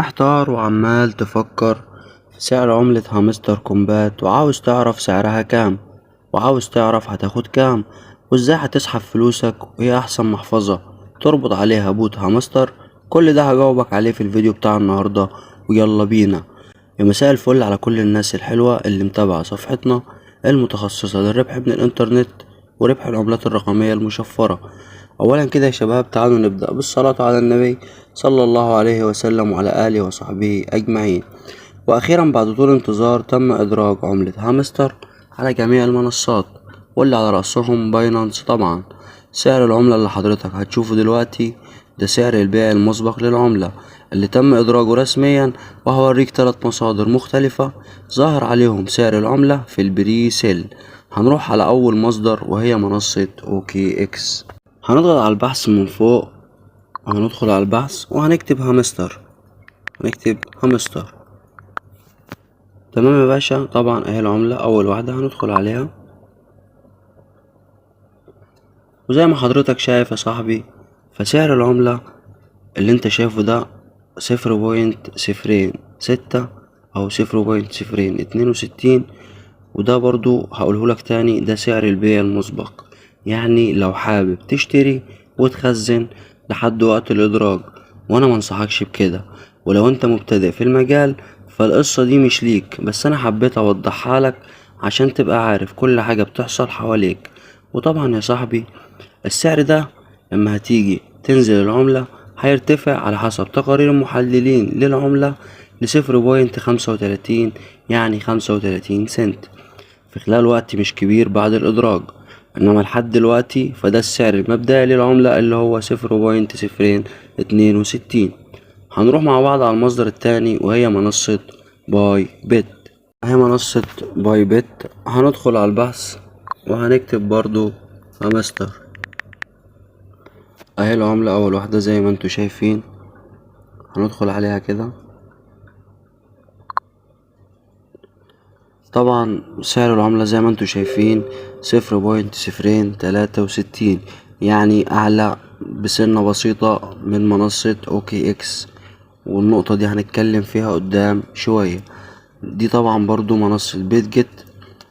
محتار وعمال تفكر في سعر عملة هامستر كومبات، وعاوز تعرف سعرها كام، وعاوز تعرف هتاخد كام، وازاي هتسحب فلوسك، وايه احسن محفظة تربط عليها bot هامستر. كل ده هجاوبك عليه في الفيديو بتاع النهاردة، ويلا بينا. يا مساء الفل على كل الناس الحلوة اللي متابعة صفحتنا المتخصصة للربح من الانترنت وربح العملات الرقمية المشفرة. اولا كده يا شباب، تعالوا نبدأ بالصلاة على النبي صلى الله عليه وسلم وعلى آله وصحبه أجمعين. وأخيرا بعد طول انتظار تم إدراج عملة هامستر على جميع المنصات، واللي على رأسهم باينانس. طبعا سعر العملة اللي حضرتك هتشوفه دلوقتي ده سعر البيع المسبق للعملة اللي تم إدراجه رسميا، وهوريك 3 مصادر مختلفة ظاهر عليهم سعر العملة في ال presale. هنروح على أول مصدر وهي منصة OKX. هنضغط على البحث من فوق، وهندخل على البحث وهنكتب هامستر، هنكتب هامستر. تمام يا باشا. طبعا اهي العملة اول واحدة هندخل عليها، وزي ما حضرتك شايف يا صاحبي فسعر العملة اللي انت شايفه ده 0.06 او 0.062، وده برضو هقوله لك تاني ده سعر البيع المسبق، يعني لو حابب تشتري وتخزن لحد وقت الادراج، وانا ما انصحكش بكده. ولو انت مبتدئ في المجال فالقصة دي مش ليك، بس انا حبيت اوضحها لك عشان تبقى عارف كل حاجة بتحصل حواليك. وطبعا يا صاحبي السعر ده لما هتيجي تنزل العملة هيرتفع على حسب تقارير المحللين للعملة ل0.35، يعني 35 سنت في خلال وقت مش كبير بعد الإدراج. إنما لحد دلوقتي فده السعر المبدئي للعملة اللي هو 0.062. هنروح مع بعض على المصدر التاني وهي منصة باي بت. اهي منصة باي بت، هندخل على البحث وهنكتب برضو هامستر. اهي العملة اول واحدة زي ما انتوا شايفين، هندخل عليها كده. طبعا سعر العملة زي ما انتوا شايفين 0.063، يعني اعلى بسنة بسيطة من منصة OKX، والنقطة دي هنتكلم فيها قدام شوية. دي طبعا برضو منصة بيت جيت،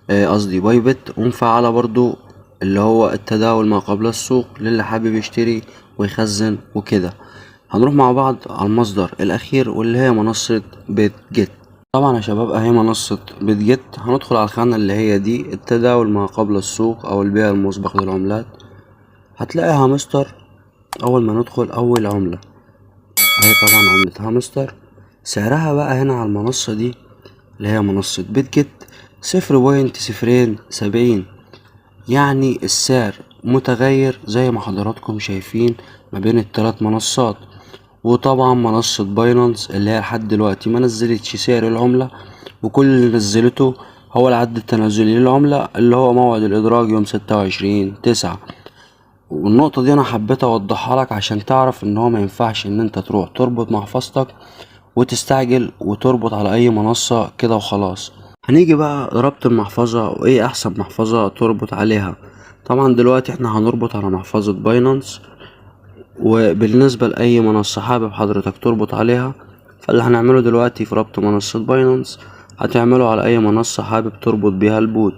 قصدي باي بت، ومفعلة برضو اللي هو التداول ما قبل السوق للي حابب يشتري ويخزن وكده. هنروح مع بعض على المصدر الأخير واللي هي منصة بيت جيت. طبعا يا شباب اهي منصة بيت جيت، هندخل على الخانة اللي هي دي التداول ما قبل السوق او البيع المسبق للعملات. هتلاقي هامستر اول ما ندخل اول عملة اهي طبعا عملة هامستر. سعرها بقى هنا على المنصة دي اللي هي منصة بيت جيت 0.0070، يعني السعر متغير زي ما حضراتكم شايفين ما بين التلات منصات. وطبعا منصة باينانس اللي هي لحد دلوقتي ما نزلتش سعر العملة، وكل اللي نزلته هو العد التنازلي للعملة اللي هو موعد الإدراج يوم 26/9. والنقطة دي أنا حبيت أوضحها لك عشان تعرف إن هو ما ينفعش إن أنت تروح تربط محفظتك وتستعجل وتربط على أي منصة كده وخلاص. هنيجي بقى ربط المحفظة وإيه أحسن محفظة تربط عليها. طبعا دلوقتي إحنا هنربط على محفظة باينانس، وبالنسبة لأي منصة حابب حضرتك تربط عليها فاللي هنعمله دلوقتي في ربط منصة باينانس هتعمله على أي منصة حابب تربط بيها ال bot،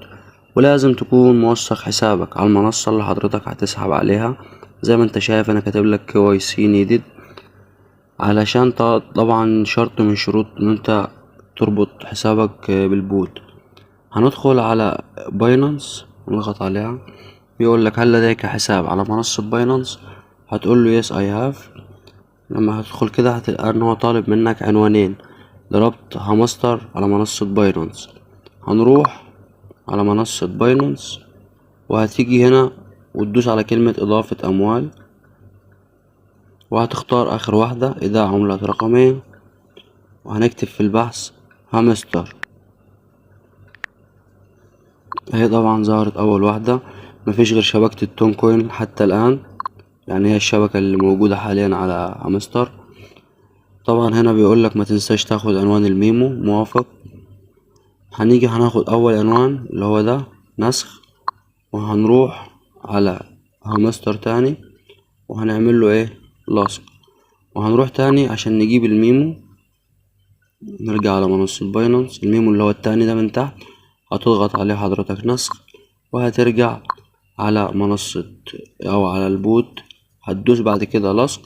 ولازم تكون موثق حسابك على المنصة اللي حضرتك هتسحب عليها. زي ما انت شايف انا كاتب لك KYC needed، علشان طبعا شرط من شروط ان انت تربط حسابك بال bot. هندخل على باينانس ونضغط عليها، بيقول لك هل لديك حساب على منصة باينانس؟ هتقول له yes I have. لما هتدخل كده هتلقى ان هو طالب منك عنوانين لربط هامستر على منصة باينانس. هنروح على منصة باينانس وهتيجي هنا وتدوس على كلمة إضافة أموال، وهتختار آخر واحدة إيداع عملات رقمية، وهنكتب في البحث هامستر. اهي طبعا ظهرت أول واحدة، مفيش غير شبكة التون كوين حتى الآن، يعني هي الشبكة اللي موجودة حاليا على هامستر. طبعا هنا بيقولك ما تنساش تاخد عنوان ال memo، موافق. هنيجي هناخد أول عنوان اللي هو ده نسخ، وهنروح على هامستر تاني وهنعمل له ايه لصق، وهنروح تاني عشان نجيب ال memo. نرجع على منصة باينانس، ال memo اللي هو التاني ده من تحت هتضغط عليه حضرتك نسخ، وهترجع على منصة او على ال bot، هتدوس بعد كده لصق،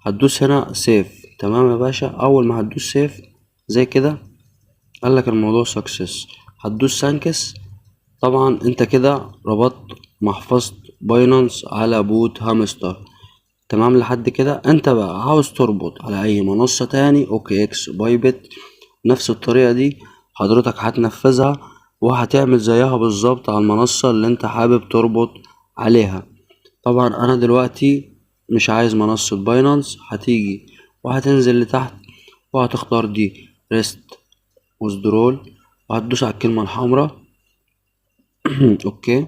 هتدوس هنا save. تمام يا باشا. اول ما هتدوس save زي كده قالك الموضوع success، هتدوس thanks. طبعا انت كده ربطت محفظة باينانس على bot هامستر. تمام لحد كده. انت بقى عاوز تربط على اي منصة تاني، OKX، Bybit، نفس الطريقة دي حضرتك هتنفذها وهتعمل زيها بالظبط على المنصة اللي انت حابب تربط عليها. طبعا انا دلوقتي مش عايز منصة باينانس، هتيجي وهتنزل لتحت وهتختار دي reset withdrawal وهتدوس على الكلمة الحمراء okay.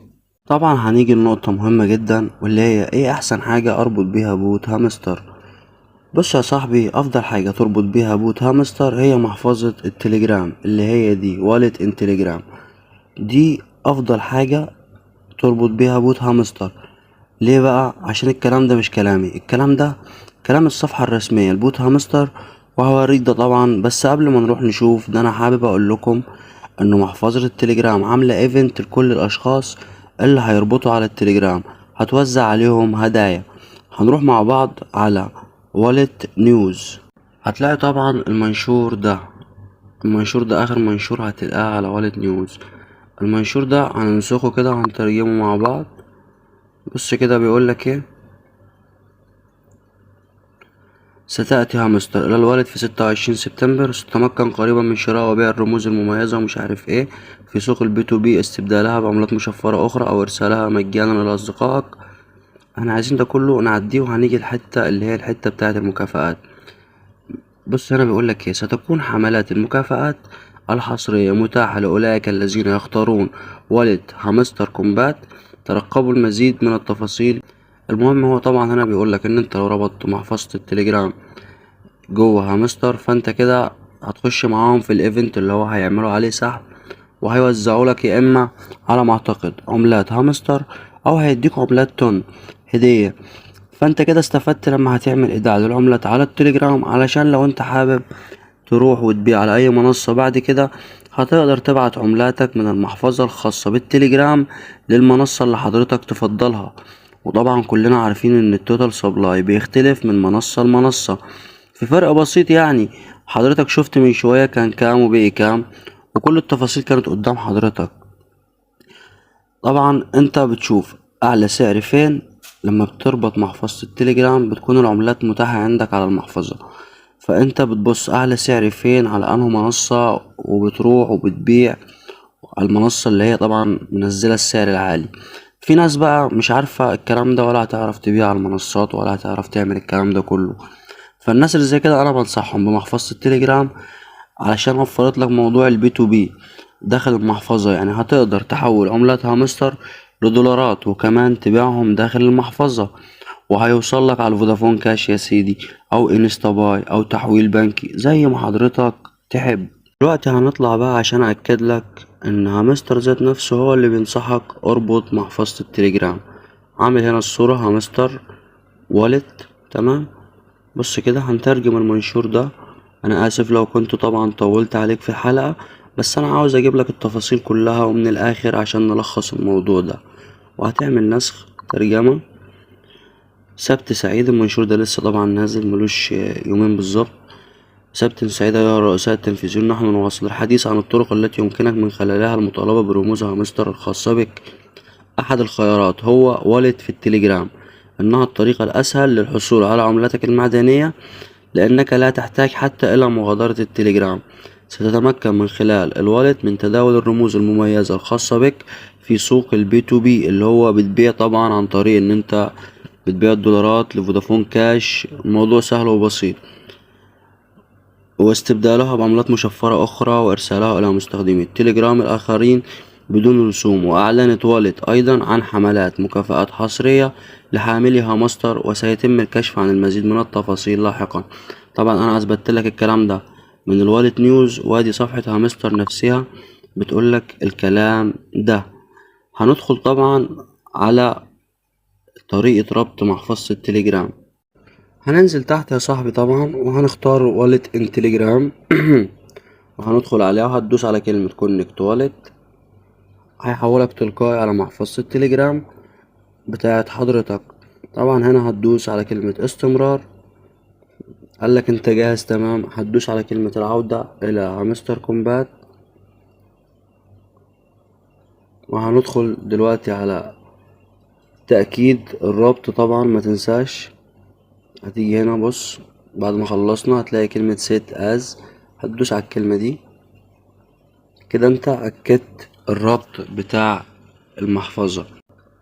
طبعا هنيجي لنقطة مهمة جدا، واللي هي ايه احسن حاجة اربط بيها bot هامستر. بص يا صاحبي، افضل حاجة تربط بيها bot هامستر هي محفظة التليجرام اللي هي دي wallet in Telegram. دي افضل حاجة تربط بيها bot هامستر. ليه بقى؟ عشان الكلام ده مش كلامي، الكلام ده كلام الصفحة الرسمية ل bot هامستر، وهوريك ده طبعا. بس قبل ما نروح نشوف ده، انا حابب اقول لكم انه محفظة التليجرام عاملة event لكل الاشخاص اللي هيربطوا على التليجرام، هتوزع عليهم هدايا. هنروح مع بعض على wallet news، هتلاقي طبعا المنشور ده، المنشور ده اخر منشور هتلقاه على wallet news. المنشور ده هننسخه كده وهنترجمه مع بعض. بص كده بيقولك ايه: ستأتي هامستر إلى ال wallet في 26 سبتمبر، ستتمكن قريبا من شراء وبيع الرموز المميزة ومش عارف ايه في سوق ال P2P، استبدالها بعملات مشفرة أخرى أو إرسالها مجانا إلى أصدقائك. احنا عايزين ده كله نعديه وهنيجي الحتة اللي هي الحتة بتاعة المكافآت. بص هنا بيقولك ايه: ستكون حملات المكافآت الحصرية متاحة لأولئك الذين يختارون wallet هامستر كومبات، ترقبوا المزيد من التفاصيل. المهم هو طبعا هنا بيقولك ان انت لو ربطت محفظة التليجرام جوه هامستر فانت كده هتخش معاهم في ال event اللي هو هيعملوا عليه سحب، وهيوزعوا لك يا اما على ما اعتقد عملات هامستر او هيديك عملات تون هدية. فانت كده استفدت لما هتعمل ايداع للعملات على التليجرام، علشان لو انت حابب تروح وتبيع على اي منصة بعد كده هتقدر تبعت عملاتك من المحفظة الخاصة بالتليجرام للمنصة اللي حضرتك تفضلها. وطبعا كلنا عارفين ان ال total supply بيختلف من منصة لمنصة في فرق بسيط، يعني حضرتك شفت من شوية كان كام وبقي كام، وكل التفاصيل كانت قدام حضرتك. طبعا انت بتشوف اعلى سعر فين لما بتربط محفظة التليجرام، بتكون العملات متاحة عندك على المحفظة، فانت بتبص اعلى سعر فين على انه منصة وبتروح وبتبيع على المنصة اللي هي طبعا منزلة السعر العالي. في ناس بقى مش عارفة الكلام ده، ولا هتعرف تبيع على المنصات ولا هتعرف تعمل الكلام ده كله. فالناس اللي زي كده انا بنصحهم بمحفظة التليجرام، علشان وفرت لك موضوع ال P2P داخل المحفظة، يعني هتقدر تحول عملات هامستر لدولارات وكمان تبيعهم داخل المحفظة، وهيوصل لك على الفودافون كاش يا سيدي، او انستا باي، او تحويل بنكي زي ما حضرتك تحب. دلوقتي هنطلع بقى عشان اكد لك ان هامستر ذات نفسه هو اللي بينصحك اربط محفظة التليجرام. عامل هنا الصورة هامستر wallet. تمام، بص كده هنترجم المنشور ده. انا اسف لو كنت طبعا طولت عليك في الحلقة، بس انا عاوز اجيب لك التفاصيل كلها ومن الاخر عشان نلخص الموضوع ده. وهتعمل نسخ ترجمة. سبت سعيد، المنشور ده لسه طبعا نازل ملوش يومين بالظبط. سبت سعيد أيها الرؤساء التنفيذيون، نحن نواصل الحديث عن الطرق التي يمكنك من خلالها المطالبة برموز هامستر الخاصة بك. أحد الخيارات هو wallet في التليجرام، إنها الطريقة الأسهل للحصول على عملتك المعدنية، لأنك لا تحتاج حتى إلى مغادرة التليجرام. ستتمكن من خلال ال wallet من تداول الرموز المميزة الخاصة بك في سوق ال P2P، اللي هو بتبيع طبعا عن طريق إن أنت بتبيع الدولارات لفودافون كاش. الموضوع سهل وبسيط. واستبدالها بعملات مشفرة أخرى وإرسالها إلى مستخدمي التليجرام الآخرين بدون رسوم. وأعلنت wallet أيضا عن حملات مكافآت حصرية لحاملي هامستر، وسيتم الكشف عن المزيد من التفاصيل لاحقا. طبعا أنا أثبتت لك الكلام ده من ال wallet news، وادي صفحة هامستر نفسها بتقولك الكلام ده. هندخل طبعا على طريقة ربط محفظة التليجرام. هننزل تحت يا صاحبي طبعا وهنختار wallet in Telegram وهندخل عليها وهتدوس على كلمة connect wallet، هيحولك تلقائي على محفظة التليجرام بتاعت حضرتك. طبعا هنا هتدوس على كلمة استمرار، قالك انت جاهز تمام. هتدوس على كلمة العودة الى Hamster Kombat، وهندخل دلوقتي على تأكيد الربط. طبعا ما تنساش هتيجي هنا، بص بعد ما خلصنا هتلاقي كلمة set as، هتدوس على الكلمة دي كده، انت اكدت الربط بتاع المحفظة.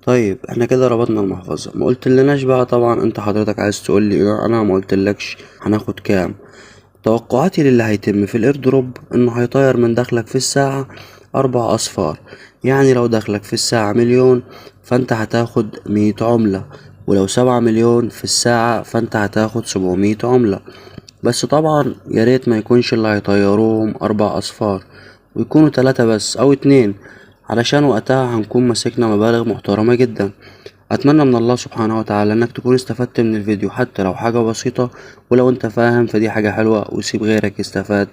طيب احنا كده ربطنا المحفظة، ما قلت لناش بقى طبعا انت حضرتك عايز تقول لي ايه، انا ما قلتلكش هناخد كام. توقعاتي للي هيتم في ال airdrop انه هيطير من دخلك في الساعة 4 اصفار، يعني لو دخلك في الساعة مليون فانت هتاخد 100 عملة، ولو 7 مليون في الساعة فانت هتاخد 700 عملة. بس طبعا يا ريت ما يكونش اللي هيطيروهم 4 اصفار ويكونوا 3 بس او 2، علشان وقتها هنكون مسكنا مبالغ محترمة جدا. اتمنى من الله سبحانه وتعالى انك تكون استفدت من الفيديو حتى لو حاجة بسيطة، ولو انت فاهم فدي حاجة حلوة وسيب غيرك يستفاد.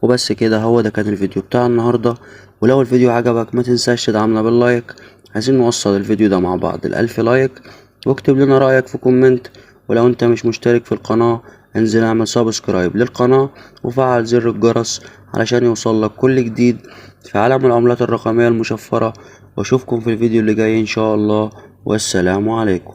وبس كده، هو ده كان الفيديو بتاع النهاردة. ولو الفيديو عجبك ما تنساش تدعمنا بال like، عايزين نوصل الفيديو ده مع بعض ل1000 like، واكتب لنا رأيك في comment. ولو انت مش مشترك في القناة انزل اعمل subscribe للقناة وفعل زر الجرس علشان يوصلك كل جديد في عالم العملات الرقمية المشفرة. واشوفكم في الفيديو اللي جاي ان شاء الله، والسلام عليكم.